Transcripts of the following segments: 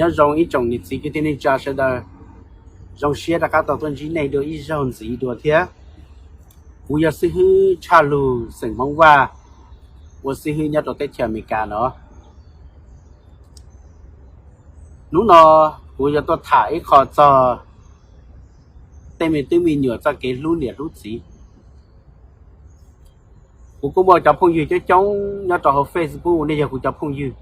Nyob zoo ib tsoom niam txiv kwv tij neej tsa sawv daws, zoo siab rov qab tau tuaj ntsib nej dua ib zaug ntxiv dua thiab. Kuv yog xib hwb tshaj lug xeem Hmoob Vaj, ua xib hwb nyob rau teb chaws Amelikas no. Hnub no kuv yuav tuaj tham ib qho txog tej me tub me nyuam txoj kev hlub niam hlub txiv. Kuv kuj muaj cov phooj ywg coob coob nyob rau hauv Facebook, nej yog kuv cov phooj ywg.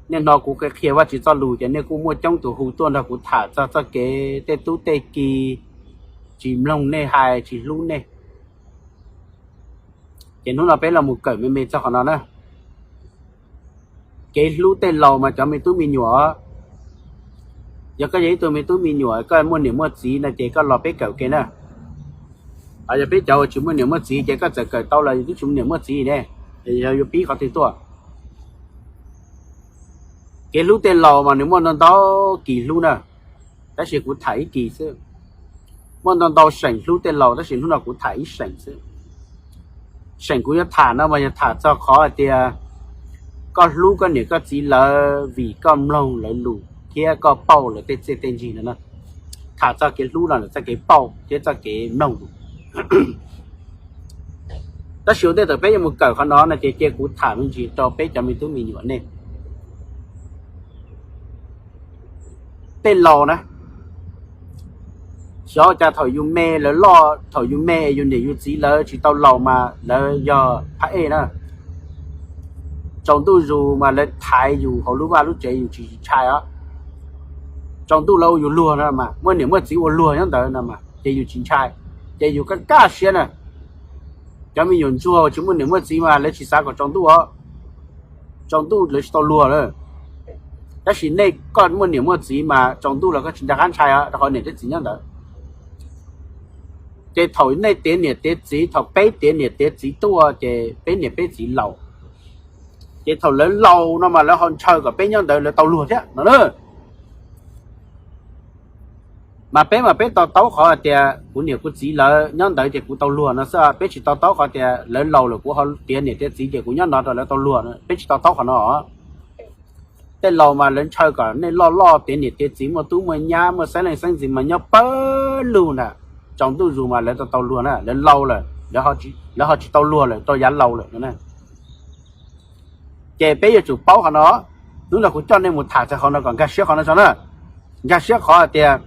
Niaj hnub kuv qhia Vajtswv txoj lus ces nej kuj muaj coob tus hu tuaj nrog kuv tham txog txoj kev tej tub tej ki tsis mloog nej hais, tsis hlub nej. Ces hnub no peb los mus kawm me me txog qhov no na. Kev hlub tej laus mas cov me tub me nyuam, yog koj yog ib tug me tub me nyuam koj muaj niam muaj txiv no ces koj los peb kawm ke na. Yog peb cov uas tsis muaj niam muaj txiv ces koj txawm kawm tau los yus twb tsis muaj niam muaj txiv ne, yog yuav pib qhov twg tuaj? Kev hlub tej laus mas nws muaj ntau ntau kis hlub na, tab sis kuv tham ib kis xwb. Muaj ntau ntau seem hlub tej laus tab sis hnub no kuv tham ib seem xwb. Seem kuv yuav tham no mas yog tham txog qhov hais tias koj hlub koj niam koj txiv lawv vim koj mloog lawv lus thiab koj pauj lawv tej txiaj tej ntsig no. Tham txog kev hlub no lawm txoj kev pauj thiab txoj kev mloog. Tab sis ua ntej thaum peb yuav mus kawm qhov no no ces cia kuv tham me ntsis rau peb cov me tub me nyuam nej. Tej laus na, xyov cas thaum yus me lawv loj, thaum yus me yus niam yus txiv lawv tsis tau laus mas lawv yog phab ej na. Tsaus ntuj zus mas lawv thaiv yus hauv lub vaj lub tsev yus tsis ntshai os. Tsaus ntuj lawv ua yus luag no mas, muaj niam muaj txiv ua luag nyob ntawd no mas ces yus tsis ntshai, ces yus kaj kaj siab na. Cov me nyuam ntsuag tsis muaj niam muaj txiv mas lawv tsis xav kom tsaus ntuj os. Tsaus ntuj lawv tsis tau luag lawm. Tab sis nej koj muaj niam muaj txiv mas tsaus ntuj los koj tsis nco qab ntshai os, rau qhov niam thiab txiv nyob ntawd. Ces thaum nej tiav niam tiav txiv, thaum peb tiav niam tiav txiv tuaj ces peb niam peb txiv laus. Ces thaum lawv laus no mas lawv ho ntshaw kom peb nyob ntawd lawv tau luag thiab no na. Mas peb mas peb to taub qhov tias kuv niam kuv txiv lawv nyob ntawd ces kuv tau luag no xwb, peb tsis to taub qhov tias lawv laus lawm kuv ho tiav niam tiav txiv ces kuv nyob no rau lawv tau luag no, peb tsis to taub qhov no. Tej laus mas lawv ntshaw kom nej loj loj tiav niam tiav txiv muaj tub muaj nyab muaj xeeb leej xeeb ntxwv mas nyob pawg lug ntag. Tsaus ntuj zus mas lawv tau tau luag na, lawv laus lawm, lawv ho tsis tau luag lawm, rau yav laus lawm no. Ces peb yuav tsum paub qhov no. Hnub no kuv coj nej mus tham txog qhov no kom nkag siab qhov no tso na. Nkag siab qhov hais tias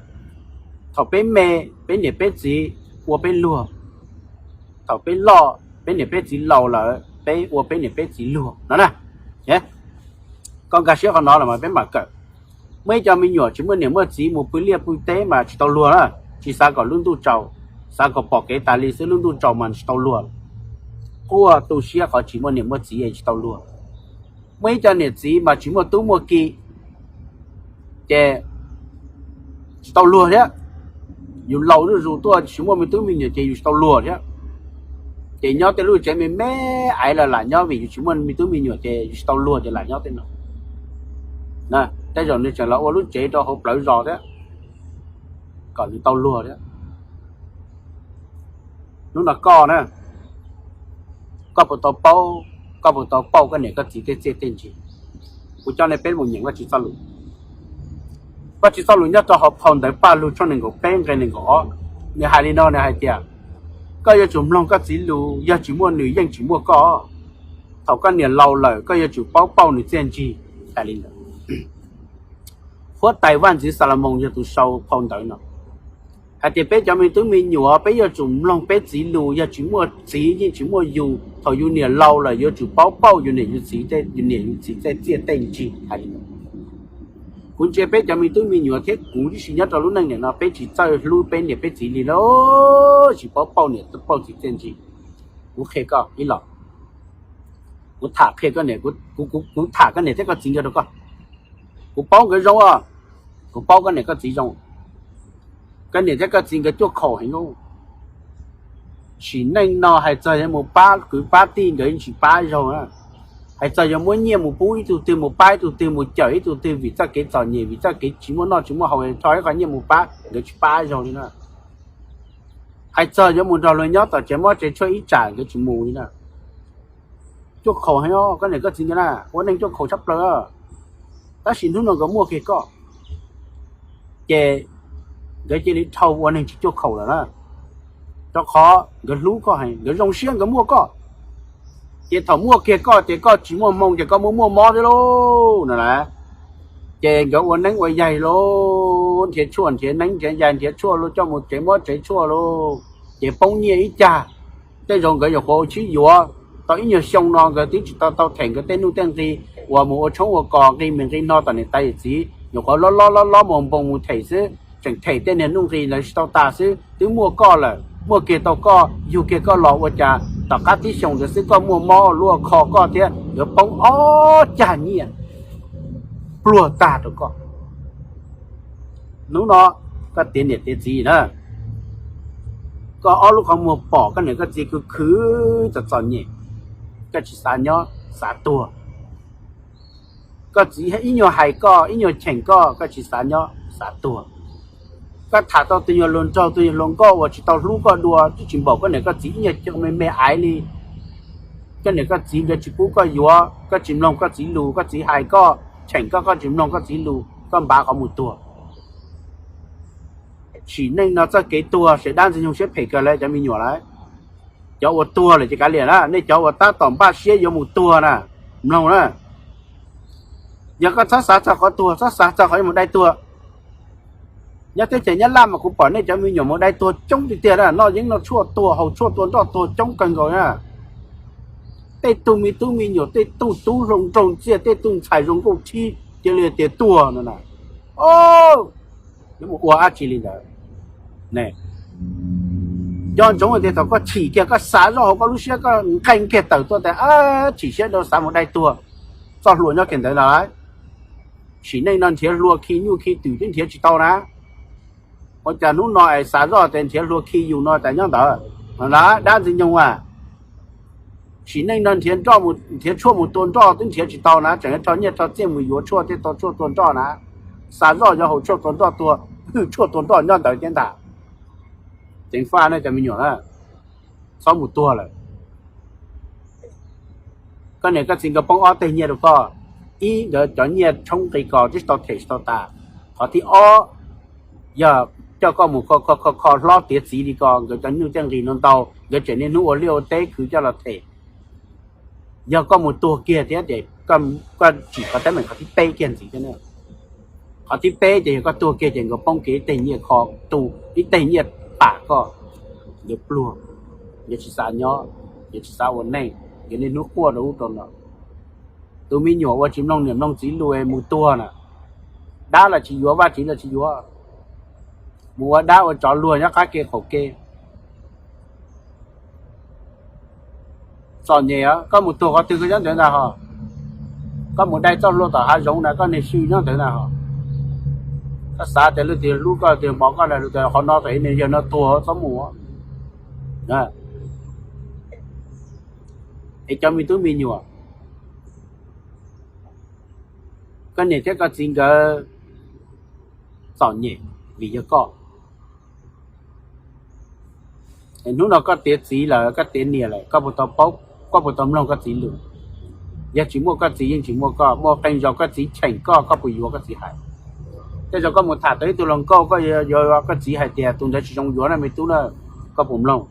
thaum peb me, peb niam peb txiv ua peb luag. Thaum peb loj, peb niam peb txiv laus lawm peb ua peb niam peb txiv luag no na. Koj nkag siab qhov no los mas peb mam kawm. Muaj ib co me nyuam tsis muaj niam muaj txiv mus pw liaj pw teb mas tsis tau luag na, tsis xav kom lub ntuj tsaus, xav kom pom kev tas li xwb, lub ntuj tsaus mas tsis tau luag. Quaj tu siab qhov tsis muaj niam muaj txiv es tsis tau luag. Muaj ib co niam txiv mas tsis muaj tub muaj ki ces tsis tau luag thiab. Yus laus zuj zus tuaj tsis muaj me tub me nyuam ces yus tsis tau luag thiab. Ces nyob tej lub tsev me me aiv los lam nyob vim yus tsis muaj me tub me nyuam ces yus tsis tau luag ces lam nyob tej no. Tej zaum nws tseem los ua lub tsev rau hauv plawv zos thiab kom nws tau luag thiab. Hnub no koj na, koj puas tau paub, koj puas tau pauj koj niam koj txiv tej txiaj tej ntsig? Kuv coj nej peb mus nyeem Vajtswv txoj lus. Vajtswv txoj lus nyob rau hauv phau ntawv Pajlug tshooj nees nkaum peb nqe nees nkaum ob, nws hais li no, nws hais tias, koj yuav tsum mloog koj txiv lus, yog tsis muaj nws yeej tsis muaj koj. Thaum koj niam laus lawm koj yuav tsum paub pauj nws txiaj ntsig. Hais li ntawd. Huab tais vaj ntxwv Xalumoos yog tus sau phau ntawv no hais tias peb cov me tub me nyuam peb yuav tsum mloog peb txiv lus, yog tsis muaj txiv yeej tsis muaj yus. Thaum yus niam laus lawm yuav tsum paub pauj yus niam yus txiv, yus niam yus txiv tej txiaj tej ntsig. Hais li ntawd. Kuv ntsia peb cov me tub me nyuam thiab kuv tib si nyob rau lub neej niam no peb tsis txawj hlub peb niam peb txiv li lauj, tsis paub pauj niam pauj txiv txiaj ntsig. Kuv qhia koj ib los, kuv tham qhia koj niam, kuv tham koj niam thiab koj txiv nkawd rau koj. Kuv paub nkawd zoo os, kuv paub koj niam koj txiv zoo. Koj niam thiab koj txiv nkawd cuaj khaum heev lauj. Sim neej no hais txog yuav mus pab kwv pab tij nkawd yeej tsis pab zaug na. Hais txog yuav muab nyiaj mus pub ib tug twg, mus pab ib tug twg, mus cawm ib tug twg vim txoj kev txom nyem, vim txoj kev tsis muaj noj tsis muaj haus, rho ib qho nyiaj mus pab, nkawd tsis pab zaug li na. Hais txog yuav mus nrog luag nyob tom tsev mob tsev tshuaj ib tsam nkawd tsis mus li na. Cuaj khaum heev, koj niam koj txiv nkawd na ua neej cuaj khaum tshaj plaws. Tab sis hnub no nkawd muaj kiag koj, ces nkawd cia li dhau ua neeg tsis cuaj khaum lawm na, rau qhov nkawd hlub koj heev, nkawd zoo siab nkawd muaj koj. Ces thaum muaj kiag koj ces koj tsis muaj hmoo ces koj muaj muaj mob thiab lauj no las. Ces nkawd ua neeb ua yaig lauj, nrhiav tshuaj nrhiav neeb nrhiav yaig nrhiav tshuaj lauj, coj mus tsev muab tsev tshuaj lauj, ces poob nyiaj ib cag. Tej zaum nkawd yuav qhuav ua tshib yuav tau ib nyuag xyoo no nkawd twb tsis tau tau them nkawd tej nuj tej nqi uas mus ua tshoob ua kos nqi me nqi no tom niam tais yawm txiv, yuav qhuav lob lob lob lob mus npoo mus them xwb, tseem them tej niag nuj nqi ntawd tsis tau tas xwb, twb muaj koj lawm, muaj kiag tau koj, yug kiag koj los ua cas tom qab tib xyoos ntawd xwb koj muaj mob luaj kho koj thiab yuav poob ob cag nyiaj pluag tag rau koj. Hnub no koj tiav niam tiav txiv na, koj ob lub qhov muag pom koj niam koj txiv khwv khwv txom txom nyem, koj tsis xav nyob, xav tuag. Koj txiv ib nyuag hais koj ib nyuag cheem koj, koj tsis xav nyob xav tuag. Koj tham tau tus nyuag hluas nraug tus nyuag hluas nkauj uas tsis tau hlub koj dua twb tsis npaum koj niam koj txiv ib nyuag cov me me aiv li. Koj niam koj txiv nkawd tsis pub koj yuav, koj tsis mloog koj txiv lus, koj txiv hais koj cheem koj, koj tsis mloog koj txiv lus, koj npav qhov mus tuag. Sim neej no txoj kev tuag sem dab ntxwg nyoog siab phem kawg lawm cov me nyuam lawm. Cov uas tuag lawm ces kav liam na, nej cov uas tab tom npaj siab yuav mus tuag na, mloog na. Yog koj txhob xav txog qhov tuag, txhob xav txog qhov yuav mus dai tuag. Nyob teb chaws Nyab Laj mas kuv pom nej cov me nyuam mus dai tuag coob tiag tiag na, noj yeeb noj tshuaj tuag, haus tshuaj tua nroj tuag coob kawg nkaus na. Tej tug me tub me nyuam, tej tug tub hluas nraug ntxiag, tej tug ntxhais zoo nkauj thib cia li tias tuag no na. Yuav mus ua dab tsi li ntawd? Nco ntsoov tias thaum koj chim kiag koj xav zoj hauv koj lub siab koj nqee kiag tawm tuaj tias chim siab rau xav mus dai tuag, txoj hlua nyob kiag ntawd no lawm. Sim neej no nrhiav hlua khi nyuj khi twm twb nrhiav tsis tau na. Ua cas hnub no es xav zoj tias nrhiav hlua khi yus no tas nyob ntawd na, dab ntxwg nyoog a. Sim neej no nrhiav nroj, nrhiav tshuaj mus tua nroj twb nrhiav tsis tau na, tseem rho nyiaj rho txiaj mus yuav tshuaj thiab tau tshuaj tua nroj na. Xav zoj yuav haus tshuaj tua nroj, tua hwj tshuaj tua nroj nyob ntawd thiab ntag. Ceev faj nej cov me nyuam na, txhob mus tuag lawm. Koj niam koj txiv nkawd poob ob teg nyiaj rau koj, ib nkawd cov nyiaj tshoob nqi kos twb tsis tau them tsis tau tas. Qhov thib ob, yog coj koj mus kho kho kho hlob tiav txiv li ko, nkawd cov nuj coj nqis no ntau, nkawd tseem niaj hnub ua liaj ua teb khwv coj los them. Yog koj mus tuag kiag thiab ces koj tsim qhov teeb meem qhov thib peb kiag ntxiv thiab. Qhov thib peb ces yog koj tuag kiag ces nkawd poob kiag ib teg nyiaj kho, tu ib teg nyiaj pam koj, nkawd pluag, nkawd tsis xav nyob, nkawd tsis xav ua neej, nkawd niaj hnub quaj rau ub rau no. Tus me nyuam uas tsis mloog niam mloog txiv lus mus tuag na, dab los tsis yuav, vaj tswv los tsis yuav, mus ua dab ua tsov luag nyob qab ke qaum ke. Txom nyem, koj mus tuag qhov twg koj nyob ntawd ntag hos. Koj mus dai txoj hlua tom hav zoov na koj niag swj nyob ntawd ntag hos. Koj xav tias leej twg hlub koj, leej twg hmov koj na, qhov no tom ib niag yawg no tuag txhob mus. Es cov me tub me nyuam, koj niam thiab koj txiv nkawd txom nyem vim yog koj. Hnub no koj tiav txiv lawm, koj tiav niam lawm, koj puas tau paub, koj puas tau mloog koj txiv lus? Yog tsis muaj koj txiv yeej tsis muaj koj, muaj qee zaus koj txiv cheem koj, koj puas yuav koj txiv hais? Tej zaum koj mus tham tau ib tug hluas nkauj, koj yuav koj txiv hais tias tus ntawd tsis zoo yuav na me tub na, koj puas mloog?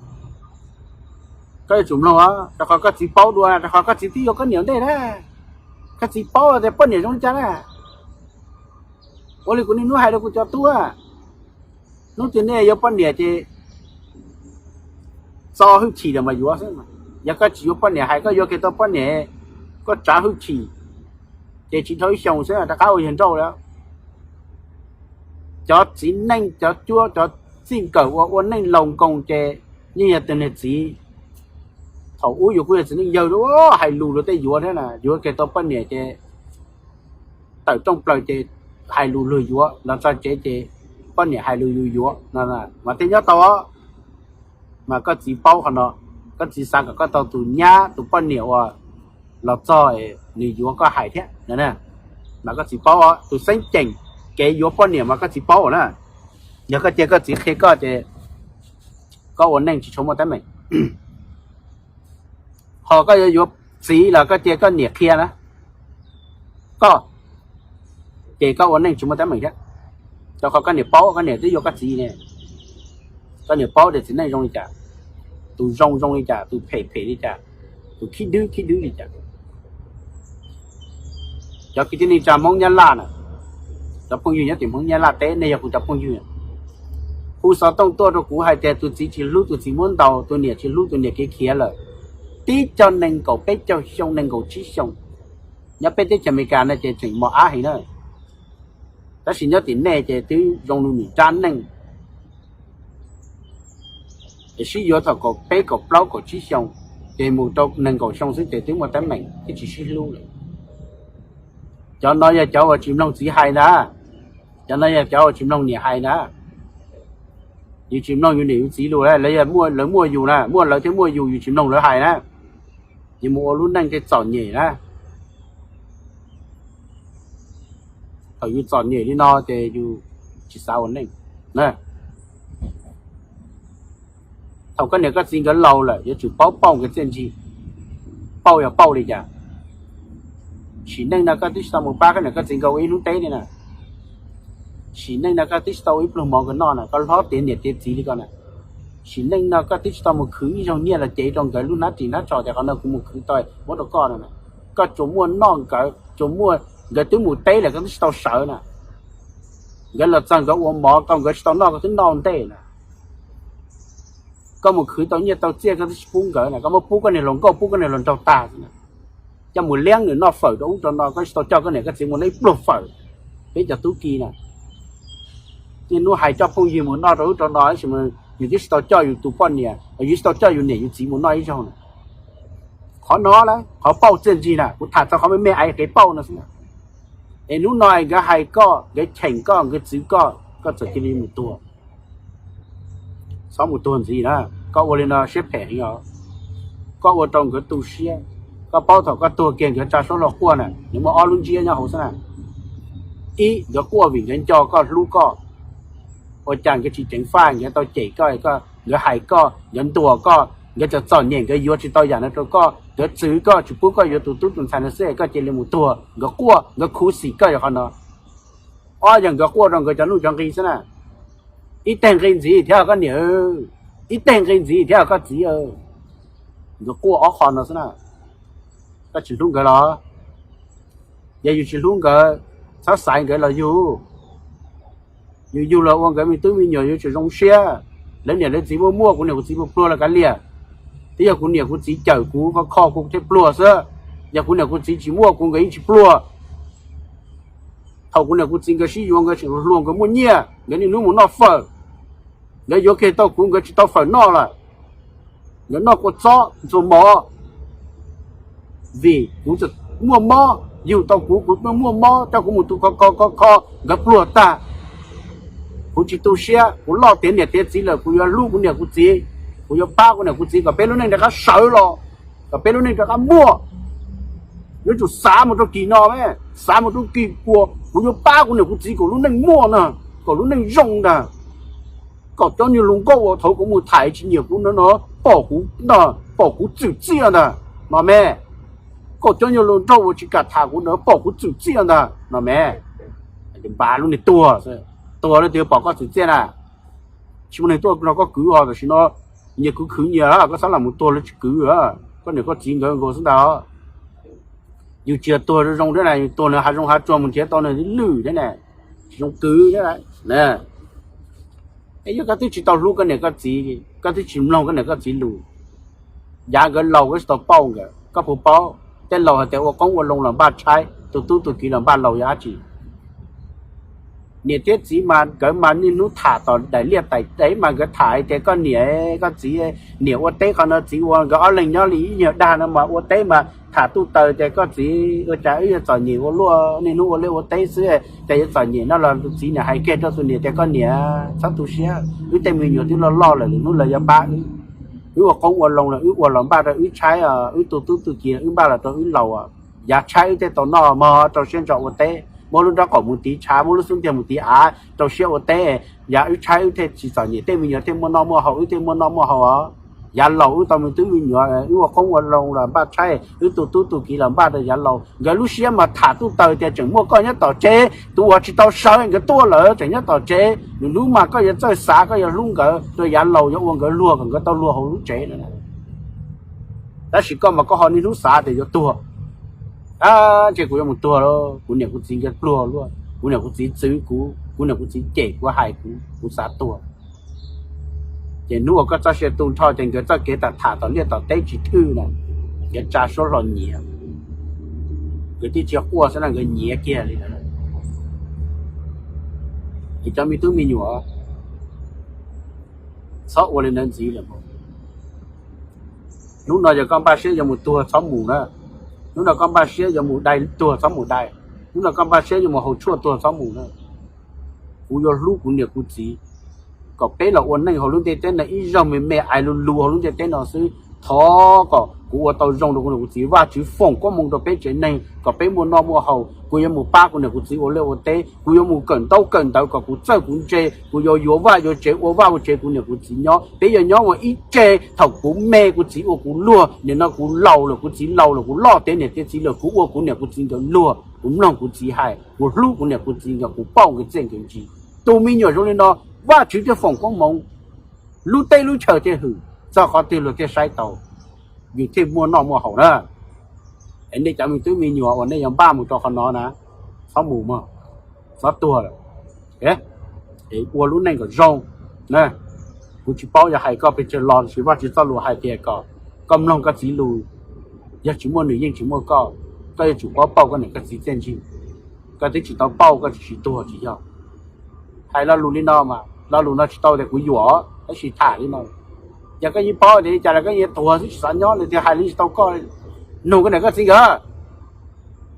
Koj yuav tsum mloog, rau qhov koj txiv paub dua, rau qhov koj txiv twb yuav koj niam ntej na. Koj txiv paub tias poj niam zoo li cas na. Ua li kuv niaj hnub hais rau kuv cov tub, hnub twg nej yuav poj niam ces txo hwj chim lawm mas yuav xwb. Yog koj tsis yuav poj niam, hais koj yuav kiag tau poj niam, koj tsav hwj chim, ces tsis dhau ib xyoos xwb rov qab ua yawg nrauj lawm. Cov txiv neej, cov cuab, cov txij nkawm uas ua neej laus nkoos ces yeej yog tus niag txiv. Thaum ub yus kuj yog txiv neej yawg, hais lus luag tej yuav thiab na, yuav kiag tau poj niam ces tawm rooj plaws ces hais lus luag yuav, los txog tsev ces poj niam hais lus yus yuav no mas thiaj nyob tau. Mas koj txiv paub qhov no, koj txiv xav kom koj tau tus nyab tus poj niam uas los txog nws yuav koj hais thiab. Mas koj txiv paub, tus xeeb ceem kev yuav poj niam mas koj txiv paub na. Yog koj cia koj txiv qhia koj ces koj ua neej tsis tshua muaj teeb meem. Ho koj yuav yuav txiv los koj cia koj niam qhia na. Koj ces koj ua neej tsis muaj teeb meem thiab. Rau qhov koj niam paub koj niam twb yuav koj txiv ne, koj niam paub tias txiv neej zoo li cas, tus zoo zoo li cas, tus phem phem li cas, tus khib dwb khib dwb li cas. Cov kwv tij neej tsa Hmoob Nyab Laj na, cov phooj ywg nyob tim Hmoob Nyab Laj teb, nej yog kuv cov phooj ywg. Hu xov tooj tuaj rau kuv hais tias tus txiv tsis hlub tus txiv muab ntaus, tus niam tsis hlub tus niam kev khiav lawm. Tib co nees nkaum peb caug xyoo, nees nkaum tsib xyoo, nyob peb teb chaws Amelikas no ces tseem mos ab heev na. Tab sis nyob tim nej ces twb zoo li nim rab neej, es sib yuav thaum kaum peb kaum plaub kaum tsib xyoo, ces mus rau nees nkaum xyoo xwb ces twb muaj teeb meem twb tsis sib hlub lawm. Cov no yog cov uas tsis mloog txiv hais ntag, cov no yog cov uas tsis mloog niam hais ntag. Yus tsis mloog yus niam yus txiv lus, lawv muaj yus na, muaj lawv thiaj muaj yus, yus tsis mloog lawv hais na, yus mus ua lub neej thiaj txom nyem na. Thaum yus txom nyem li no ces yus tsis xav ua neej. Thaum koj niam koj txiv nkawd laus lawm yuav tsum paub pauj nkawd txiaj ntsig, pauj yog pauj li cas. Sim neej no koj twb tsis tau mus pab koj niam koj txiv nkawd ua ib hnub teb li na, sim neej no koj twb tsis tau ua ib pluag mov nkawd noj na, koj hlob tiav niam tiav txiv li ko na. Sim neej no koj twb tsis tau mus khwv ib zaug nyiaj los cev rau nkawd lub hnab ris hnab tsho tias qhov no kuv mus khwv tau muab rau koj no. Koj tsuas muaj noj nkawd, tsuas muaj, nkawd twb mus teb lawm koj twb tsis tau sawv na. Nkawd los txog nkawd ua mov rau nkawd tsis tau noj koj twb noj ntej na. Koj mus khwv tau nyiaj tau txiaj koj twb tsis pub nkawd na, koj muab pub koj niag hluas nkauj pub koj niag hluas nraug tag xwb na. Coj mus liab nws noj fawm rau ub rau no, koj tsis tau coj koj niam koj txiv mus noj ib pluag fawm. Peb cov tub ki na, niaj hnub hais coj phooj ywg mus noj rau ub rau no, yus twb tsis tau coj yus tus poj niam, yus tsis tau coj yus niam yus txiv mus noj ib zaug na. Qhov no na qhov pauj txiaj ntsig na, kuv tham txog qhov me me aiv kev pauj no xwb na. Es hnub no nkawd hais koj, nkawd cheem koj, nkawd txwv koj, koj txawm cia li mus tuag, txhob mus tuag ntxiv na. Koj ua li no siab phem heev os. Koj ua rau nkawd tu siab. Koj paub thaum koj tuag kiag nkawd tsa suab luag quaj na, nws muaj ob lub ntsiab nyob hauv xwb na. Ib, nkawd quaj vim nkawd nco koj hlub koj, ua cas nkawd tsis ceev faj, nkawd tau cem koj, nkawd hais koj, nkawd ntuas koj, nkawd txom txom nyem nkawd yuav tsis tau yam no rau koj, nkawd txwv koj tsis pub koj yuav tus tub tus ntxhais no xwb koj cia li mus tuag, nkawd quaj nkawd khuv xim koj yog qhov no. Ob, yog nkawd quaj rau nkawd cov nuj cov nqi xwb na. Ib teg nqi ntxiv thiab koj niam, ib teg nqi ntxiv thiab koj txiv. Nkawd quaj ob qho no xwb na. Koj tsis hlub nkawd los? Yog yus tsis hlub nkawd, txhob xaiv nkawd los yug. Yus yug los ua nkawd me tub me nyuam yuav tsum zoo siab. Lawv niam lawv txiv muaj muaj, kuv niam kuv txiv pluag pluag los kav liam. Twb yog kuv niam kuv txiv cawm kuv kho kho kuv thiaj pluag xwb. Yog kuv niam kuv txiv tsis muaj kuv nkawd yeej tsis pluag. Thaum kuv niam kuv txiv nkawd sib yuav nkawd tseem hluas nkawd muaj nyiaj, nkawd niaj hnub mus noj fawm. Nkawd yuav kiag tau kuv nkawd tsis tau fawm noj lawm. Nkawd noj kua txob ntxuag mov, vim kuv muaj mob, yug tau kuv, kuv muaj mob, coj kuv mus tu kho kho kho kho, nkawd pluag tag. Kuv tsis tu siab, kuv loj tiav niam tiav txiv lawm, kuv yuav hlub kuv niam kuv txiv, kuv yuav pab kuv niam kuv txiv kom peb lub neej rov qab sawv los, kom peb lub neej rov qab muaj. Yuav tsum xav mus rau kis no me, xav mus rau kis puas kuv yuav pab kuv niam kuv txiv kom lub neej muaj na, kom lub neej zoo ntag. Kom cov niag hluas nkauj uas thaum kuv mus tham tsis nyiam kuv no no, pom kuv, pom kuv txwm txiaj ntag no me. Kom cov niag hluas nraug uas tsis kam tham kuv no pom kuv txwm txiaj ntag no me. Npaj lub niag tuag, tuag lawm tias pom koj txwm txiaj na. Tsis muaj neeg tuaj nrog koj kwv os, tam sim no nyias kwv khwv nyias, koj txhob lam mus tuag lawv tsis kwv. Koj niam koj txiv nkawd nkaus xwb ntag. Yus tsis yog tuag zoo zoo thiab na, yus tuag nws hav zoov hav tsuag mus nrhiav tau nws lwj thiab na, tsis zoo kwv thiab. Es yog koj twb tsis tau hlub koj niam koj txiv, koj twb tsis mloog koj niam koj txiv lus, yav nkawd laus koj tsis tau pauj nkawd, koj puas paub tej laus hais tias ua qoob ua loo los npaj tshaib, tus tub tus kiv los npaj laus yog dab tsi? Niam thiab txiv mas nkawd mas niaj hnub tham tom daim liaj daim teb mas nkawd tham hais tias koj niam koj txiv, niam ua teb qhov no txiv ua, nkawd ob leeg nyob li ib nyuag dag no mas ua teb mas tham tuj taws tias koj txiv ua cas wb yuav txom nyem ua luaj, niaj hnub ua liaj ua teb xwb, cas yuav txom nyem no los tus txiv niam hais kiag rau tus niam tias koj niam txhob tu siab, wb tej me nyuam twb loj loj lawm, lwm hnub lawv yuav pab wb. Wb ua qoob ua loo los wb ua los npaj rau wb tshaib, wb tu tub tu kiv wb npaj los rau wb laus, yav tshaib wb thiaj tau noj mog, rau siab ntso ua teb, muab lub nraub qaum mus tiv tshav, muab lub xub ntiag mus tiv av, rau siab ua teb, yav wb tshaib wb thiaj tsis txom nyem, tej me nyuam thiaj muaj noj muaj haus, wb thiaj muaj noj muaj haus os. Yav laus wb tau me tub me nyuam, wb ua qoob ua loo los npaj tshaib, wb tu tub tu kiv los npaj rau yav laus. Nkawd lub siab mas tham tuj taws tias tseem muaj koj nyob tom tsev, tus uas tsis tau sawv nkawd tuaj lawm tseem nyob tom tsev. Lwm hnub mas koj yuav txawj xav, koj yuav hlub nkawd, rau yav laus yuav ua nkawd luag kom nkawd tau luag hauv lub tsev na. Tab sis koj mas koj ho niaj hnub xav tias yuav tuag. Ab, ntshe kuv yuav mus tuag lawm, kuv niam kuv txiv nkawd pluag luaj, kuv niam kuv txiv txwv kuv, kuv niam kuv txiv cem kuv hais kuv, kuv xav tuag. Ces hnub uas koj txoj sia tu nrho ces nkawd txoj kev tham tham tom liaj tom teb tsis thwj na, nkawd tsa suab hlo nyiav, nkawd twb tsis quaj xwb na, nkawd nyiav kiag li ntawd. Es cov me tub me nyuam, txhob ua li ntawd ntxiv lawm. Hnub no yog koj npaj siab yuav mus tuag txhob mus na. Hnub no koj npaj siab yuav mus dai tuag txhob mus dai. Hnub no koj npaj siab yuav mus haus tshuaj tuag txhob mus na. Kuv yuav hlub kuv niam kuv txiv kom peb los ua neej hauv lub ntiaj teb no ib zaug me me, ais lus lus hauv lub ntiaj teb no xwb. Thov kom kuv ua tau zoo rau kuv niam kuv txiv, Vajtswv foom koob hmoov rau peb tsev neeg kom peb muaj noj muaj haus. Kuv yuav mus pab kuv niam kuv txiv ua liaj ua teb, kuv yuav mus kawm ntaub kawm ntawv kom kuv txawj kuv ntse, kuv yuav yuav vaj yuav tsev, ua vaj ua tsev kuv niam kuv txiv nyob. Peb yuav nyob ua ib tse, thaum kuv me kuv txiv ua kuv luag, nim no kuv laus lawm, kuv txiv laus lawm, kuv loj tiav niam tiav txiv lawm, kuv ua kuv niam kuv txiv nkawd luag, kuv mloog kuv txiv hais, kuv hlub kuv niam kuv txiv nkawd, kuv pauj nkawd txiaj nkawd ntsig. Tus me nyuam zoo li no, Vajtswv thiaj foom koob hmoov, lub teb lub chaw thiaj hwm, txog qhov twg luag thiaj saib taus, yus thiaj muaj noj muaj haus na. Es nej cov me tub me nyuam uas nej yuav npaj mus rau qhov no na, txhob mus mog, txhob tuag lawm. Es ua lub neej kom zoo. Kuv tsis paub yog hais koj pes tsawg los, tab sis Vajtswv txoj lus hais tias kom koj mloog koj txiv lus, yog tsis muaj nws yeej tsis muaj koj, koj yuav tsum paub pauj koj niam koj txiv txiaj ntsig. Koj twb tsis tau pauj koj tsis tuag tsis yog. Hais lo lus li no mas lo lus no tsis tau tias kuv yuam, tab sis tham li no. Yog koj yeej paub tias li cas los koj yeej tuag xwb tsis xav nyob li, tias hais li tsis tau koj. Nug koj niam koj txiv nkawd,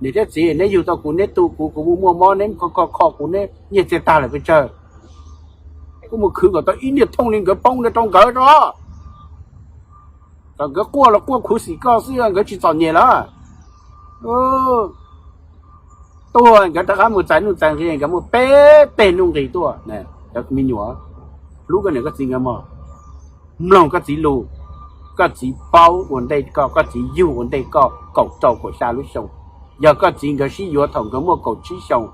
niam thiab txiv, neb yug tau kuv, neb tu kuv, kuv muaj muaj mob, neb kho kho kuv, neb nyiaj txiag tag lawm pes tsawg, kuv mus khwv kom tau ib niag thooj li nkawd poob rau nkawd tso, kom nkawd quaj los quaj khuv xim koj xwb, nkawd tsis txom nyem lawm. Tuag nkawd rov qab mus txais nuj txais nqi, nkawd muaj peb teg nuj nqi tuaj. Cov me nyuam, hlub koj niam koj txiv nkawd mog, mloog koj txiv lus. Koj txiv paub ua ntej koj, koj txiv yug ua ntej koj kaum rau kaum xya lub xyoo. Yog koj txiv nkawd sib yuav thaum nkawd muaj kaum tsib xyoo,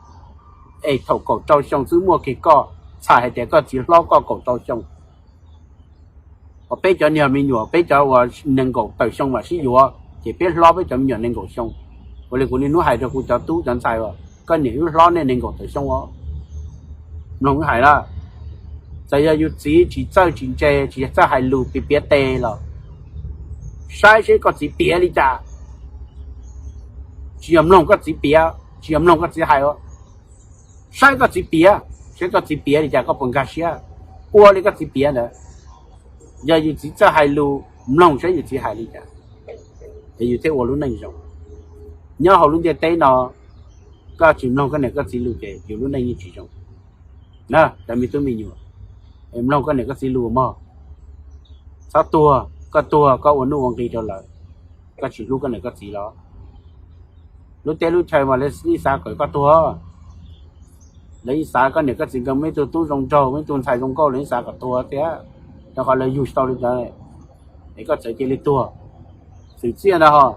es thaum kaum rau xyoo xwb muaj kiag koj, txhais hais tias koj txiv hlob koj kaum rau xyoo. Peb cov niag me nyuam, peb cov uas nees nkaum tawm xyoo mam sib yuav, ces peb hlob peb cov me nyuam nees nkaum xyoo. Ua li kuv niaj hnub hais rau kuv cov tub cov ntxhais, koj niam wb hlob nej nees nkaum tawm xyoo os. Mloog wb hais lawm, txawm yog yus txiv tsis txawj tsis ntse, tsis txawj hais lus, piav piav tes los, saib seb koj txiv piav li cas. Tsis yog mloog koj txiv piav, tsis yog mloog koj txiv hais, saib koj txiv piav, saib koj txiv piav li cas koj puas nkag siab ua li koj txiv piav ntawd. Yog yus txiv txawj hais lus, mloog saib yus txiv hais li cas, es yus thiaj ua lub neej zoo. Nyob hauv lub ntiaj teb no, koj tsis mloog koj niam koj txiv lus ces yus lub neej yeej tsis zoo. Cov me tub me nyuam, mloog koj niam koj txiv lus mog. Txhob tuag, koj tuag koj ua nuj ua nqi rau lawv, koj tsis hlub koj niam koj txiv los? Lub teb lub chaw mas lawv ib xav kom koj tuag, lawv ib xav koj niam koj txiv nkawd muaj ib tug tub zoo nraug, muaj ib tug ntxhais zoo nkauj, lawv ib xav kom tuag thiab, rau qhov lawv yug tsis tau li ntawd, es koj txawm cia li tuag. Xwm txiaj ntag ho,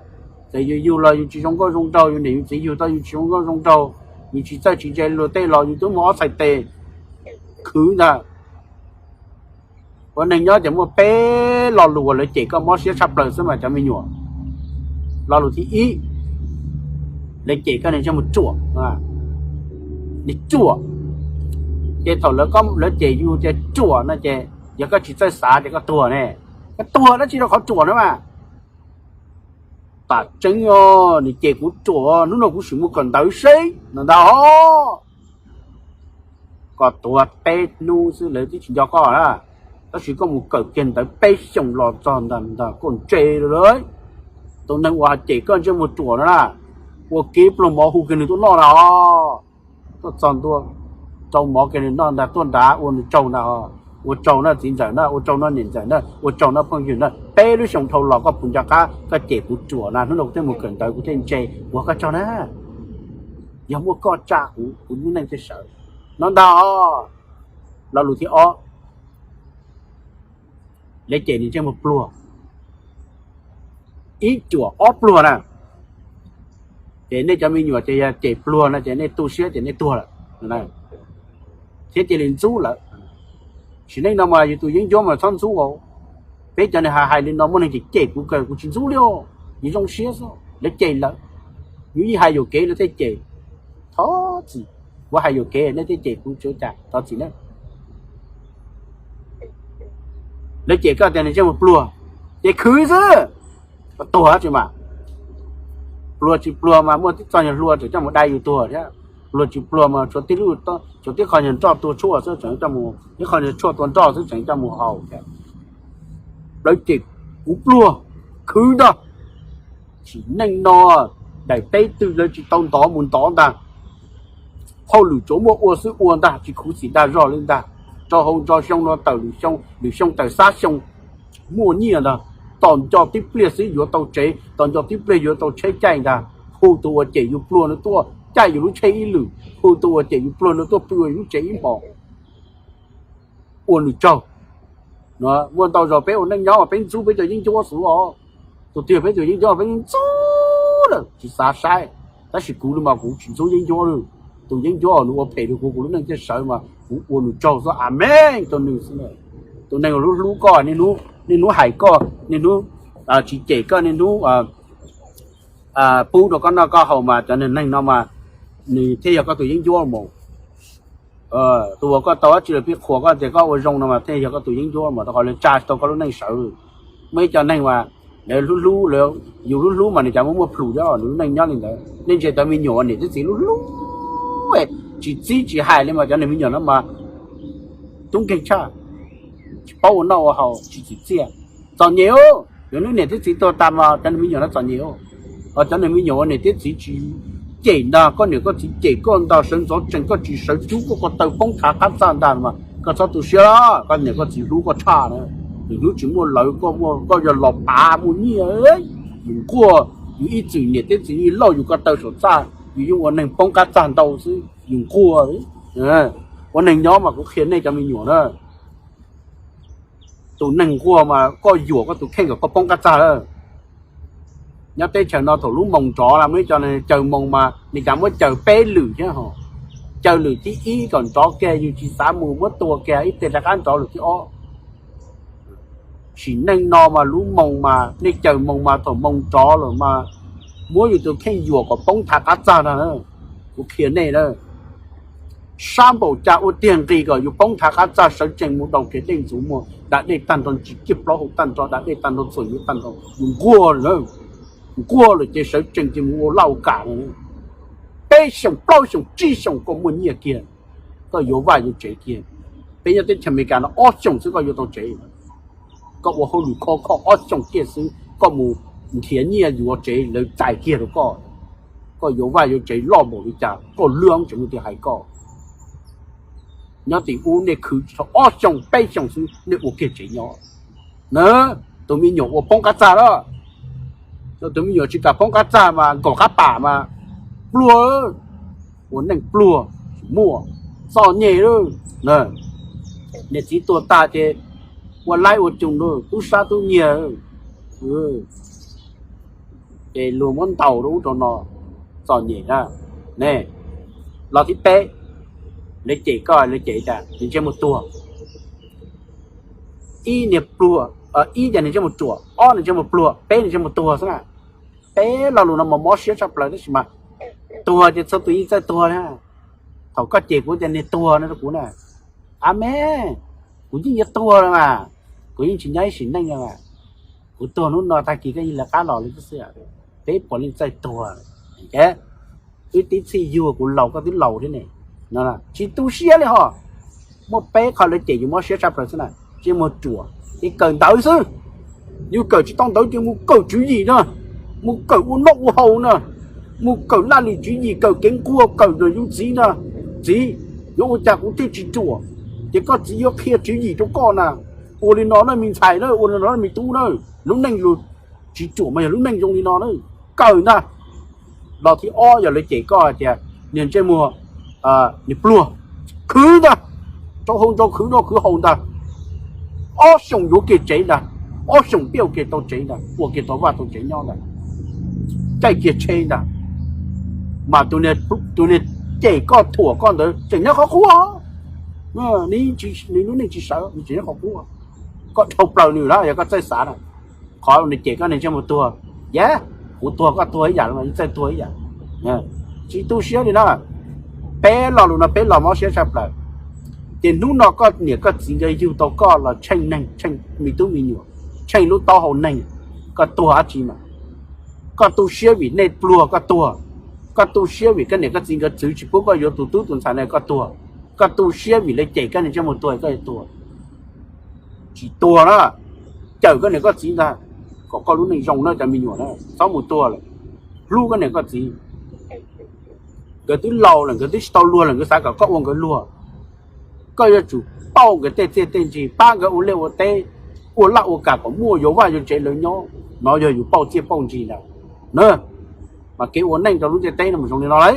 txawm yus yug los yus tsis zoo nkauj zoo nraug, yus niam yus txiv yug tau yus tsis zoo nkauj zoo nraug, yus tsis txawj tsis ntse luag tej los yus twb muaj ob txhais tes khwv ntag. Ua neeg nyob ces muaj peb lo lus uas lawv cem koj mob siab tshaj plaws xwb mas cov me nyuam. Lo lus thib ib, lawv cem koj niag ntsej muag ruam, niag ruam. Ces thaum lawv cem yus tias ruam no ces yog koj tsis txawj xav ces koj tuag ne. Koj tuag dab tsi rau qhov ruam na mas. Tam tseeb os, nws cem kuv ruam, hnub no kuv sim mus kawm ntawv seb no ntag os. Koj tuag peb hnub xwb lawv twb tsis nco koj na, tab sis koj mus kawm kiag ntawv peb xyoos los txog ntag ntag koj ntse lawm. Tus neeg uas cem koj ntsej muag ruam no na, ua kev pluag mov hu kiag nws tuaj noj na os. Tuaj txog ntua, rau mov kiag nws noj ntag, tuaj nrad ua nws tsaug ntag os. Ua tsaug na txiv ntxawm na, ua tsaug na niam ntxawm na, ua tsaug na phooj ywg na, peb lub xyoos dhau los koj puas nco qab koj cem kuv ruam na, hnub no kuv thiaj mus kawm ntawv kuv thiaj ntse, ua koj tsaug na. Yog muaj koj tsa kuv, kuv lub neej thiaj sawv no ntag os. Lo lus thib ob, Lawv cem nws ntsej muag pluag, ib cuam ob pluag na. Ces nej cov me nyuam ces yog cem pluag no ces nej tu siab ces nej tuag lawm, thiab cia li ntxub lawm. Sim neej no mas yus tus yeeb ncuab mas txhob ntxub. Peb cov niag hais li no muaj neeg cem cem kuv kawg, kuv tsis ntxub li os, yus zoo siab xwb. Lawv cem lawm, yus yeej hais yuam kev lawv thiaj cem. Thov txim, kuv hais yuam kev nej thiaj cem kuv, tsis ua cas, thov txim na. Lawv cem koj tias nws ntsej muag pluag, ces khwv xwb, tuag tsis mas. Pluag tsis pluag mas muaj tib txoj nyuag hlua tseem coj mus dai yus tuag thiab. Pluag tsis pluag mas tshuav tib lub, tshuav tib qho nyuag nroj tua tshuaj xwb tseem coj mus, tib qho nyuag tshuaj tua nroj xwb tseem coj mus haus thiab. Lawv cem kuv pluag, khwv ntag. Sim neej no daim teb twg lawv tsis tau ntov mus ntov ntag. Hauj lwm tsuas muaj ua xwb ua ntag, tsis khuv xim dag zog li ntag. Rau hauv nto xyoo no tawm lwm xyoo, lwm xyoo tawm xab xyoo, muaj nyiaj ntag. Tos nco tib pliag xwb yuav tau tsev, tos nco tib pliag yuav tau tsheb caij ntag. Hu tus uas cem yus pluag no tuaj caij yus lub tsheb ib lwm, hu tus uas cem yus pluag no tuaj pw yus lub tsev ib hmos. Ua nws tsaug. Muaj ntau zaus peb ua neej nyob mas peb ntxub peb cov yeeb ncuab xwb os. Tus twg peb tus yeeb ncuab peb yeej ntxub lawm tsis xav saib. Tab sis kuv li mas kuv tsis ntxub yeeb ncuab li. Tus yeeb ncuab nws ua phem rau kuv, kuv lub neej thiaj sawv mas kuv ua nws tsaug xwb, amees rau nws xwb. Tus neeg uas hlub hlub koj, niaj hnub hais koj, niaj hnub tsis cem koj, niaj hnub pub rau koj noj koj haus mas cov neeg no mas nws thiaj yog koj tus yeeb ncuab mus. Tus uas koj tau dab tsi los pib qhuas koj tias koj ua zoo no mas thiaj yog koj tus yeeb ncuab mas rau qhov lawv tsa tsis tau koj lub neej sawv. Muaj ib co neeg mas lawv hlub hlub, yus hlub hlub mas nws cas muaj muaj plhus thiab, nws lub neej nyob li ntawd. Nej ntsia cov me nyuam uas niam thiab txiv hlub hlub, tsis txib tsis hais li mas cov niag me nyuam no mas tub nkeeg tshaj, tsis paub ua noj ua haus, tsis tsim txiaj, txom nyem. Yog lub niam thiab txiv tuag tas mas cov niag me nyuam no txom nyem. Cov niag me nyuam uas niam thiab txiv tsis cem ntag, koj niam koj txiv cem koj ntag, sawv ntxov tsees koj tsis sawv cub, koj ko taw poob thav qab txaj ntag mas koj txhob tu siab, koj niam koj txiv hlub koj tshaj na. Nws hlub tsis muaj lawv, koj yog los pav muaj nyiaj, yus nquag, yus ib txwm niam thiab txiv yeej lauj yus ko taw saum txaj, yus yeej ua neeg poob qab txaj ntau xwb, yus nquag. Ua neeg nyob mas kuv qhia nej cov me nyuam na, tus neeg nquag mas koj yuam koj tus kheej kom koj poob qab txaj lawm. Nyob teb chaws no thaum lub moos nrov los muaj ib co caws moos mas nws cas muab caws peb lwm thiab ho. Caws lwm thib ib kom nrov kiag yus tsis xav mus muab tua kiag ib pliag rov qab nrov lwm thib ob. Sim neej no mas lub moos mas nej caws moos mas thaum moos nrov lawm mas muab yus tus kheej yuam kom poob thav qab txaj ntag. Kuv qhia nej na, sab npaum cas ua tiag nqis kom yus poob thav qab txaj, sawv tsees mus daus kiag dej ntxuav muag, da dej tag nrho, ntsis kiag plaub hau tag nrho, da dej tag nrho, txhuam yuav tag nrho, yus nquag lawm na. Nquag lawm ces sawv tsees ces mus ua laj ua kam no. Peb xyoos plaub xyoos tsib xyoos koj muaj nyiaj kiag, koj yuav vaj yuav tsev kiag. Peb nyob teb chaws Amelikas no ob xyoos xwb koj yuav tau tsev. Koj ua hauj lwm khov kho ob xyoos kiag xwb koj mus nrhiav nyiaj yuav tsev lawv txais kiag rau koj. Koj yuav vaj yuav tsev loj npaum li cas koj lwj tseem muaj tus hais koj. Nyob tim ub nej khwv tsis tau ob xyoos peb xyoos xwb nej ua kiag tsev nyob na. Tus me nyuam ua poob qab txaj lawm, tus me nyuam tsis kam poob qab txaj mas nkaum qab pam mas pluag, ua neej pluag, tsis muaj, txom nyem lawm. Niam txiv tuag tag ces ua laib ua coos rau tub sab tub nyiag, ces luag muab ntaus rau ub rau no, txom nyem na. Ne, los thib peb, lawv cem koj, lawv cem cas? Nws ntsej muag tuag. Ib niag pluag, ib ces nws ntsej muag ruam, ob nws ntsej muag pluag, peb nws ntsej muag tuag xwb na. Peb lo lus no mas mob siab tshaj plaws tab sis mas tuag ces txhua tus yeej txawj tuag na. Thaum koj cem kuv tias niag tuag no rau kuv na, a me, kuv yeej yuav tuag lawm mas, kuv yeej tsis nyob ib sim neej lawm mas. Kuv tuag hnub no tag kis koj yeej lawv qab los li xwb. Peb puav leej txawj tuag. Wb tib txhij yug kuv laus koj twb laus thiab ne. Tsis tu siab li ho. Muaj peb qho lawv cem yus mob siab tshaj plaws xwb na, ntsej muag ruam, ces kawm ntawv xwb. Yus kawm tsis tau ntawv ces mus kawm tswv yim na, mus kawm ua noj ua haus na, mus kawm laj lim tswv yim, kawm kev nquag, kawm ntawm yus txiv na. Txiv, yuav ua cas kuv thiaj tsis ruam? Ces koj txiv yuav qhia tswv yim rau koj na. Ua li no na me ntxhais na, ua li no na me tub na. Lub neej luag tsis ruam mas yog lub neej zoo li no na. Kawm ntag. Los thib ob yog lawv cem koj hais tias niag ntsej muag, niag pluag, khwv ntag, rau hauv nrau khwv noj khwv haus ntag. ob xyoos yuav kiag tsev ntag, ob xyoos pib ua kiag tau tsev ntag, ua kiag tau vaj tau tsev nyob ntag, caij kiag tsheb ntag, mas tus niag cem koj thuam koj ntawd tseem nyob qhov qub. Nws lub neej tsis sawv, nws tseem nyob qhov qub. Koj dhau plaws nws na, yog koj txawj xav na. Qhov nws cem koj nws ntsej muag tuag, yam kuv tuag koj tuag ib yam los txawj tuag ib yam. Tsis tu siab li na. Peb lo lus no peb los mob siab tshaj plaws. Ces hnub no koj niam koj txiv nkawd yug tau koj los tsheej neeg, tsheej me tub me nyuam, tsheej lub taub hau neeg, koj tuag dab tsi mas? Koj tu siab vim nej pluag koj tuag, koj tu siab vim koj niam koj txiv nkawd txwv tsis pub koj yuav tus tub tus ntxhais na koj tuag, koj tu siab vim lawv cem koj nws ntsej muag tuag koj yuav tuag. Tsis tuag na, cawm koj niam koj txiv ntag, kom koj lub neej zoo na cov me nyuam na, txhob mus tuag lawm. Hlub koj niam koj txiv, nkawd twb laus lawm, nkawd twb tsis tau luag lawm, nkawd xav kom koj ua nkawd luag. Koj yuav tsum pauj nkawd tej txiaj tej ntsig, pab nkawd ua liaj ua teb, ua laj ua kam kom muaj yuav vaj yuav tsev lawv nyob. No yog yus pauj txiaj pauj ntsig ntag na. Mas kev ua neej rau lub ntiaj teb no mas zoo li no lauj.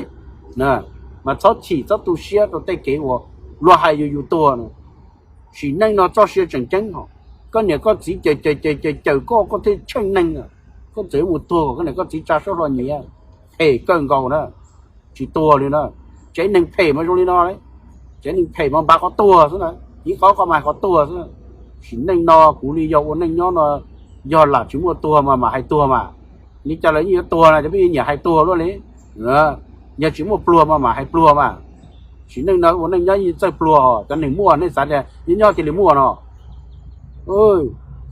Mas txhob chim txhob tu siab rau tej kev uas luag hais yus yus tuag no. Sim neej no txoj sia tseem ceeb hos, koj niam koj txiv cawm cawm cawm cawm cawm koj, koj thiaj tsheej neeg. Koj txawm yuav mus tuag kom koj niam koj txiv tsa suab hlo nyiav, phem kawg nkaus na. Tsis tuag li na. Tsev neeg phem mas zoo li no, tsev neeg phem mas npav qhov tuag xwb na, ib qhov qhov mas hais qhov tuag xwb. Sim neej no kuv li yog ua neej nyob no, yog lam tsis muaj tuag mas mam hais tuag mas. Li cas lawv yeej yuav tuag na, cov peb yeej nyiam hais tuag luaj li. Yog tsis muaj pluag mas mam hais pluag mas. Sim neej no ua neej nyob yeej txawj pluag hos, cov neeg muaj nej xav tias nyob nyob cia li muaj no,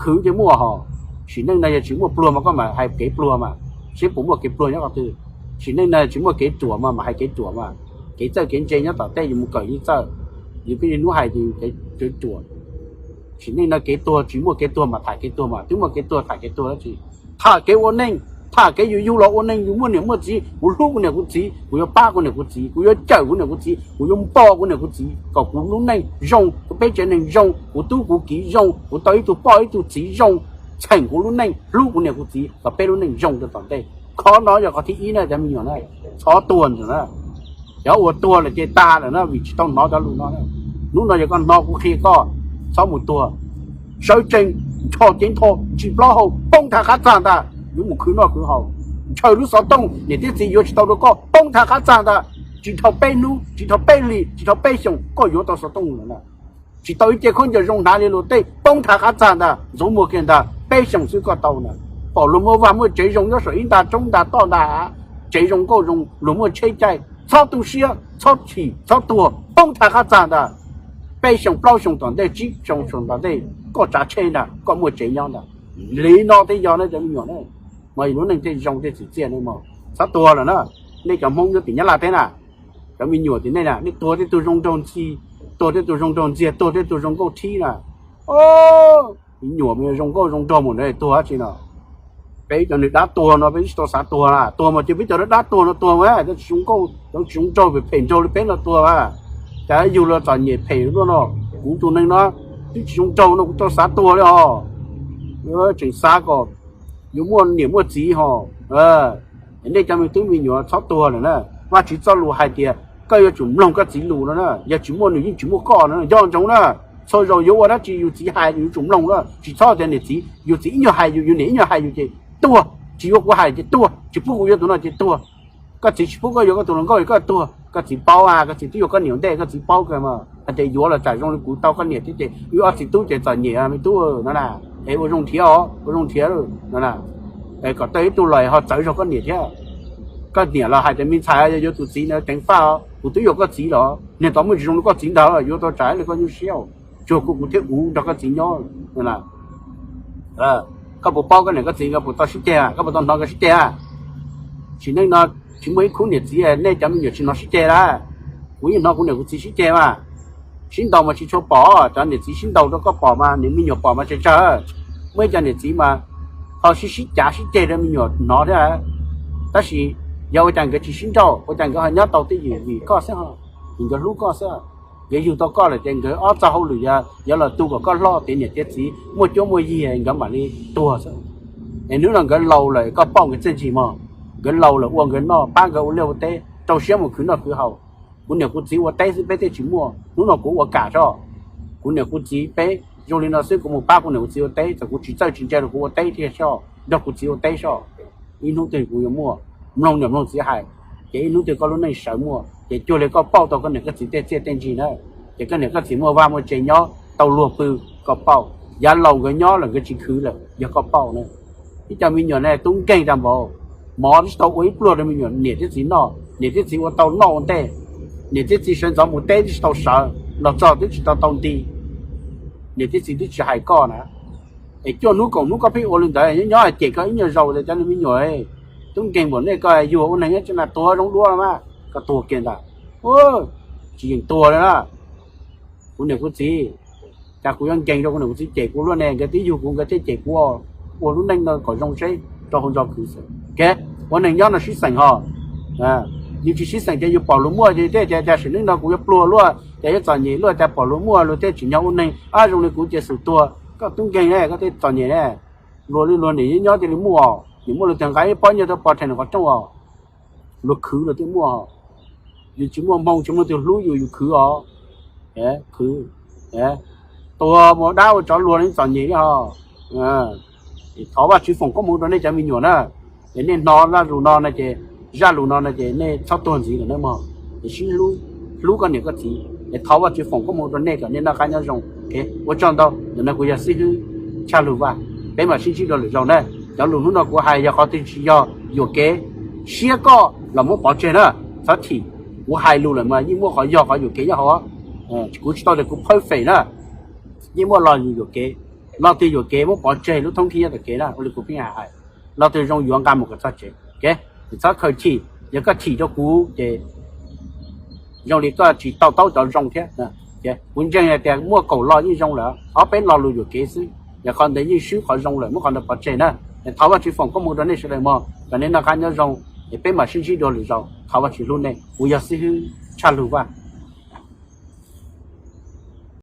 khwv ces muaj hos. Sim neej no yog tsis muaj pluag mas koj mam hais kev pluag mas, seb puas muaj kev pluag nyob qhov twg. Sim neej no tsis muaj kev ruam mas mam hais kev ruam mas, kev txawj kev ntse nyob tom tej yus mus kawm yeej txawj, yus pheej niaj hnub hais kev ruam. Sim neej no kev tuag tsis muaj kev tuag mas tham kev tuag mas, twb muaj kev tuag tham kev tuag dab tsi? Tham kev ua neej, tham kev yus yug los ua neej, yus muaj niam muaj txiv, kuv hlub kuv niam kuv txiv, kuv yuav pab kuv niam kuv txiv, kuv yuav cawm kuv niam kuv txiv, kuv yuav npo kuv niam kuv txiv kom kuv lub neej zoo, kuv peb tsev neeg zoo, kuv tub kuv kiv zoo, kuv tau ib tug poj ib tug txiv zoo, txheem kuv lub neej, hlub kuv niam kuv txiv kom peb lub neej zoo rau tom ntej. Qhov no yog qhov thib ib na cov me nyuam na, txhob tuag ntag na. Cov uas tuag lawm ces tag lawm na vim tsis tau hnov cov lus no. Hnub no yog koj hnov kuv qhia koj, txhob mus tuag. Sawv tsees, nrho cev nrho, ntsis plaub hau, poob tha qab txag ntag, yuav mus khwv noj khwv haus. Ntshaw lub xov tooj, niam thiab txiv yuav tsis tau rau koj, poob tha qab txag ntag. Tsis dhau peb hnub, tsis dhau peb hlis, tsis dhau peb xyoos koj yuav tau xov tooj lawm na. Tsis tau ib ce khaub ncaws zoo hnav li luag tej, poob tha qab txag ntag, ntxuav muag kiag ntag, peb xyoos xwb koj tau na. Pom luag muaj vaj muaj tsev zoo nyob saum ib nta roob nta toj nta hav, tsev zoo nkauj zoo, luag muaj tsheb caij, txhob tu siab, txhob chim, txhob tuag, poob tha qab txag ntag. Peb xyoos plaub xyoos tom ntej, tsib xyoos tom ntej, koj tsav tsheb ntag, koj muaj tsev nyob ntag. Li no thiaj yog na cov me nyuam na, mas yus lub neej thiaj zoo thiaj txim txiaj ne mog. Txhob tuag lawm na, nej cov Hmoob nyob tim Nyab Laj teb na, cov me nyuam tim nej na, nej tuag tej tug zoo nraug ntxhi, tuag tej tug zoo nraug ntxiag, tuag tej tug zoo nkauj thib na. Me nyuam zoo nkauj zoo nraug mus ntawd tuag dab tsi no? Peb cov neeg dab tuag no peb tsis tau xav tuag na, tuag mas ces peb cov dab dab tuag no tuag mas, cov tsis zoo nkauj cov tsis zoo nraug phem phem nraug li peb no tuag mas. Cas yug los txom nyem phem luaj no, kuv tus neeg no twb tsis zoo nraug no kuv tau xav tuag li os. Tseem xav kom yuav muaj niam muaj txiv ho. Nej cov me tub me nyuam txhob tuag lawm na. Vajtswv txoj lus hais tias koj yuav tsum mloog koj txiv lus no na, yog tsis muaj nws yeej tsis muaj koj no, nco ntsoov na. Txhua zaus yuav ua dab tsi yus txiv hais yus yuav tsum mloog na, tsis txhob tias niam txiv, yus txiv ib nyuag hais yus, yus niam ib nyuag hais yus ces tuag, tsis yuav kuv hais ces tuag, tsis pub kuv yuav tus no ces tuag. Koj txiv tsis pub koj yuav koj tus hluas nkauj es koj tuag, koj txiv paub a, koj txiv twb yuav koj niam ua ntej, koj txiv paub kawg mas. Hais tias yuav los tsam zoo li kuv tau koj niam thiab ces wb ob txiv tub ces txom nyem me tub no na. Es ua zoo nrhiav os, ua zoo nrhiav no na. Kom tau ib tug los ho txawv zog koj niam thiab. Koj niam los hais tias me ntxhais yog yuav tus txiv no ceev faj os, kuv twb yuav koj txiv los niag tod muaj tsis zoo li koj txiv ntag, yuav tau tsam li koj nyuaj siab, tsuas kuv thiab kuv nrog koj txiv nyob. Koj puas paub koj niam koj txiv nkawd puas tau sib ceg, koj puas tau hnov nkawd sib ceg? Sim neej no tsis muaj ib khub niam txiv nej cov me nyuam tsis hnov sib ceg lawm. Kuv yeej hnov kuv niam kuv txiv sib ceg mas. Sib ntaus mas tsis tshua pom, cov niam txiv sib ntaus rau koj pom mas, niam me nyuam pom mas tsawg tsawg. Muaj ib co niam txiv mas ho sib sib cav sib ceg rau me nyuam hnov thiab. Tab sis yog ua cas nkawd tsis sib nrauj, ua cas nkawd ho nyob tau twj ywm vim koj xwb, vim nkawd hlub koj xwb. Nkawd yug tau koj lawm ces nkawd ob txoj hauj lwm yog yuav los tu kom koj loj tiav niam tiav txiv muaj cuab muaj yig nkawd mam li tuag xwb. Es hnub no nkawd laus lawm koj pauj nkawd txiaj ntsig mog. Nkawd laus lawm ua nkawd noj, pab nkawd ua liaj ua teb, rau siab mus khwv noj khwv haus. Kuv niam kuv txiv ua teb xwb peb thiaj tsis muaj, hnub no kuv ua kam tso. Kuv niam kuv txiv peb Zoo li no xwb kuv mus pab kuv niam kuv txiv ua teb, txawm kuv tsis txawj tsis ntse los kuv ua teb thiaj soj, nrog kuv txiv ua teb soj. Ib hnub twg kuv yuav muaj, mloog niam mloog txiv hais, ces ib hnub twg koj lub neej sawv muaj, ces cuag li koj pauj tau koj niam koj txiv tej txiaj tej ntsig na. Ces koj niam koj txiv muaj vaj muaj tse nyob tau luag pw, koj pauj. Yav laus nkawd nyob lawm nkawd tsis khwv lawm yog koj pauj na. Ib cov me nyuam ne tub nkeeg tag npaum, mov twb tsis tau ua ib pluag rau me nyuam niam thiab txiv noj, niam thiab txiv ua tau noj ua ntej, niam thiab txiv sawv ntxov mus teb twb tsis tau sawv los txog twb tsis tau tau nti, niam thiab txiv twb tsis hais koj na. Es cuaj hnub kaum hnub koj pheej ua li ntawd, nyob nyob cem koj ib nyuag zaus tias cov me nyuam tub nkeeg npaum nej, koj yuag ua neeg nyob tsev na tuag zoo dua los mas koj tuag kiag ntag. Tsis yeem tuag li na. Kuv niam kuv txiv, cas kuv yuav nkeeg rau kuv niam kuv txiv cem kuv luaj ne, nkawd twb yug kuv nkawd thiaj cem kuv. Ua lub neej no kom zoo seb rau hauv ntso khwv xwb. Ua neeg nyob no sib xeem ho, yus tsis sib xeem ces yus pom luag muaj ces thiaj tias cas sim neej no kuv yuav pluag luaj, cas yuav txom nyem luaj, cas pom luag muaj luag thiaj tsim nyog ua neeg, ab zoo li kuv ces xum tuag. Koj tub nkeeg ne, koj thiaj txom nyem ne. Luag li luag niam nyob nyob cia li muaj, nim muaj luag twg nqa ib pob nyiaj tuaj pov rhe nws qhov rooj os, luag khwv luag thiaj muaj. Yus tsis muaj hmoo tsis muaj leej twg hlub yus, yus khwv os, khwv, tuag mus dab ua tsov luag li txom nyem li ho. Thov Vajtswv foom koob hmoov rau nej cov me nyuam na. Es nej hnov zaj lus no no ces, zaj lus no no ces nej txhob tuag ntxiv lawm nawb mog. Es sib hlub, hlub koj niam koj txiv, es thov Vajtswv foom koob hmoov rau nej kom nej noj qab nyob zoo. Ua tsaug ntau, ntawm no kuv yog xib hwb Tshaj Lug Vaj, peb mam sib ntsib dua lwm zaus na. Cov lus hnub no kuv hais yog qhov twg tsis yog yuam kev, siab koj los muab pov tseg na, txhob chim. Kuv hais lus lawm mas yeej muaj qhov yog qhov yuam kev nyob hauv. Kuv tsis tau tias kuv perfect na, yeej muaj lo yus yuam kev. Lo twg yuam kev muab pov tseg, lub thoob khib nyob tom kev na, ua li kuv pheej hais, lo twg zoo yuav nqa mus kom txog tsev. Txhob khaws chim, yog koj chim rau kuv ces zoo li koj tsis to taub cov zoo thiab. Kuv ntseeg hais tias muaj kaum lo yeej zoo lawm, ob peb lo lus yuam kev xwb, yog qhov ntawd yeej swb qhov zoo lawm, muab qhov ntawd pov tseg na. Thov Vajtswv foom koob hmoov rau nej sawv daws mog, kom nej noj qab nyob zoo, es peb mam sib ntsib dua lwm zaus. Thov Vajtswv hlub nej, kuv yog xib hwb Tshaj Lug Vaj.